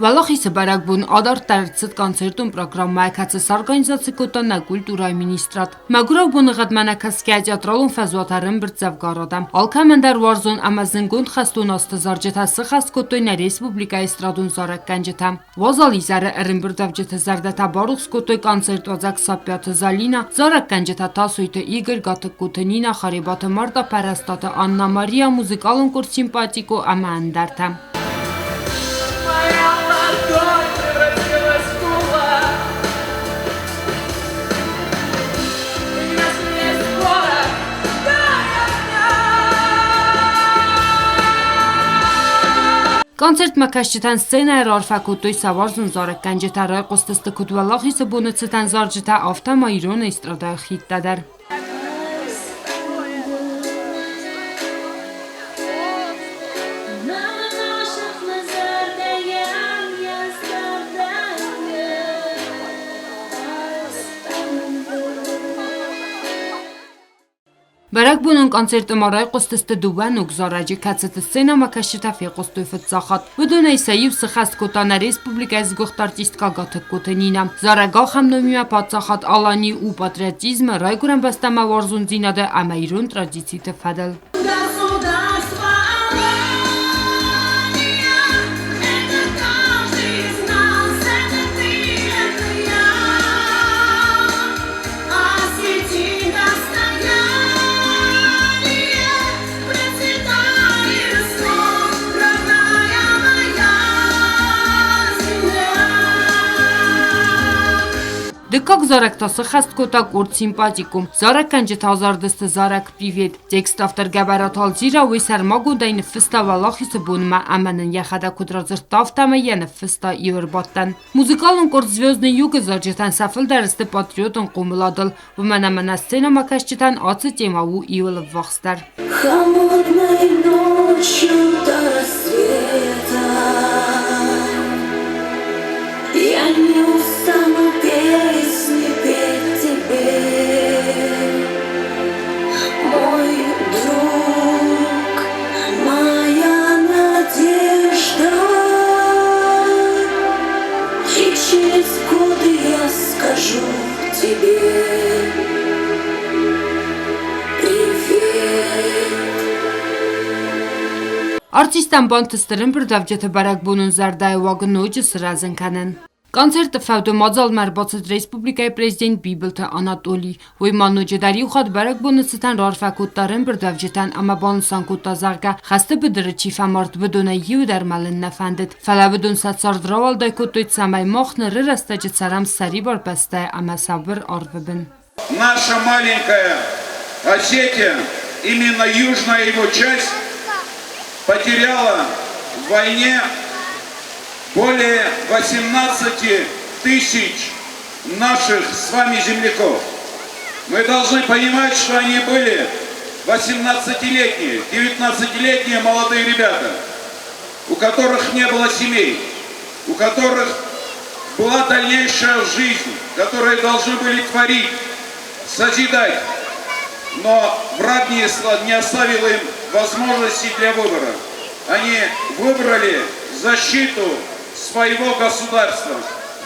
Уӕлахизы бӕрӕгбон адарддӕр ӕрцыд концертон программӕ, кӕцы сорганизаци кодта нӕ культурӕйы министрад. Мӕгуырау боныгъӕдмӕ нӕ кӕсгӕ театралон фӕзуат ӕрӕмбырд дзӕвгар адӕм. Алкӕмӕн дӕр уарзон ӕмӕ зынгонд хӕстон азты зарджытӕ сыхӕст кодтой нӕ республикӕйы эстрадон зарӕггӕнджытӕ. Уазал изӕры ӕрӕмбырдуӕвджыты зӕрдӕтӕ барухс кодтой концертуадзӕг Саппиаты Залинӕ, зарӕггӕнджытӕ Тасойты Игорь, Гатыгкоты Нинӕ, Харебаты Марта, Пӕрӕстаты Анна-Мария, музыкалон къорд Симпатико ӕмӕ ӕндӕртӕ. Моя ладонь превратилась в кулак. И скоро до огня. Концертмӕ кӕсджытӕн сценӕйы раарфӕ кодтой сӕ уарзон зарӕггӕнджытӕ, райхъуыстысты куыд Уӕлахизы боны цытӕн зарджытӕ, афтӕ ма ирон эстрадӕйы хиттӕ дӕр. Бӕрӕгбонон концерты ма райхъуыстысты дыууӕ ног зарӕджы, кӕцыты сценӕмӕкӕсджытӕ фехъуыстой фыццаг хатт. Уыдонӕй сӕ иу сыхӕст кодта нӕ республикӕйы сгуыхт артисткӕ Гатыгкоты Нинӕ. Зарӕг ахӕм номимӕ паддзахад Алани у патриотизмы, райгуырӕн бӕстӕмӕ уарзондзинады ӕмӕ ирон традициты фӕдыл. Государство Алания, это каждый из нас, это ты, это я. Освети достояние, процветай снов, родная моя земля. Дыккаг зарӕг та сыххӕст кодта къорд Симпатикум. Зарӕггӕнджытӕ азардысты зарӕг Привет. Текст автор Гӕбӕраты Алзира уый сӕрмагондӕй ныффыста Уӕлахизы бонмӕ ӕмӕ нын йӕхӕдӕг куыд радзырдта, афтӕмӕй йӕ ныффыста Иорбаттӕн. Музыкалон къорд Звездный юг-ы зарджытӕн сӕ фылдӕр сты патриотон хъомыладыл, уымӕн ӕмӕ нӕ сценӕмӕкӕсджытӕн ацы темӕ у иуыл ӕввахсдӕр. Холодной ночью до рассвета Я не устану песни петь тебе, Мой друг, моя надежда. И через годы я скажу тебе привет. Артисттӕн бантыст ӕрӕмбырдуӕвджыты бӕрӕгбонон зӕрдӕйы уаг ноджы сырӕзын кӕнын. Концерты фӕуды мадзалмӕ ӕрбацыд республикӕйы президент Бибылты Анатоли. Уый ма ноджыдӕр иу хатт бӕрӕгбоны цытӕн раарфӕ кодта ӕрӕмбырдуӕвджытӕн ӕмӕ банысан кодта, зӕгъгӕ, хӕсты быдыры чи фӕмард, уыдонӕй иу дӕр мӕлын нӕ фӕндыд. Фӕлӕ уыдон сӕ цард рауӕлдай кодтой, цӕмӕй мах ныры рӕстӕджы цӕрӕм сӕрибар бӕстӕйы ӕмӕ сабыр арвы бын. Наша маленькая Осетия, именно южная его часть, потеряла в войне более 18 тысяч наших с вами земляков. Мы должны понимать, что они были 18-летние, 19-летние молодые ребята, у которых не было семей, у которых была дальнейшая жизнь, которые должны были творить, созидать. Но враг не оставил им возможности для выбора. Они выбрали защиту своего государства,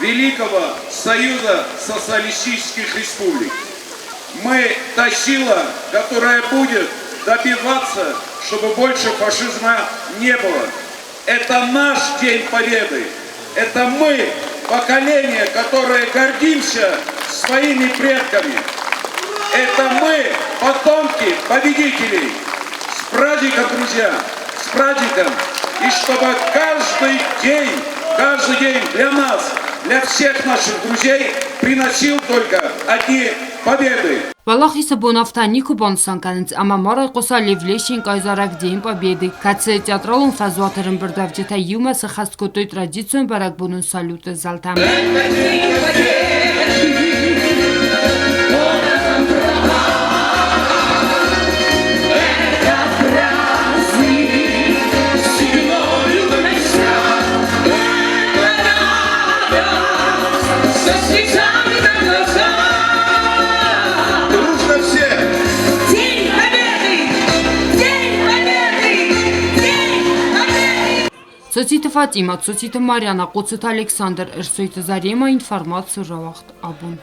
Великого Союза Социалистических Республик. Мы та сила, которая будет добиваться, чтобы больше фашизма не было. Это наш День Победы. Это мы, поколение, которое гордимся своими предками. Это мы, потомки победителей. С праздником, друзья! С праздником! И чтобы каждый день для нас, для всех наших друзей приносил только одни победы. Уӕлахизы бон афтӕ никуы банысан кӕнынц ӕмӕ ма райхъуыса Лев Лещенкойы зарӕг День Победы, кӕцы театралон фӕзуаты ӕрӕмбырдуӕвджытӕ иумӕ сыххӕст кодтой традицион бӕрӕгбонон салюты зӕлтӕм. Дружно все! День Победы! День Победы! День Победы! Цоциты Фатимӕ, Цоциты Марьяна, Хъоцыты Александр, Ӕрсойты Заремӕ, информаци рауагъд абон.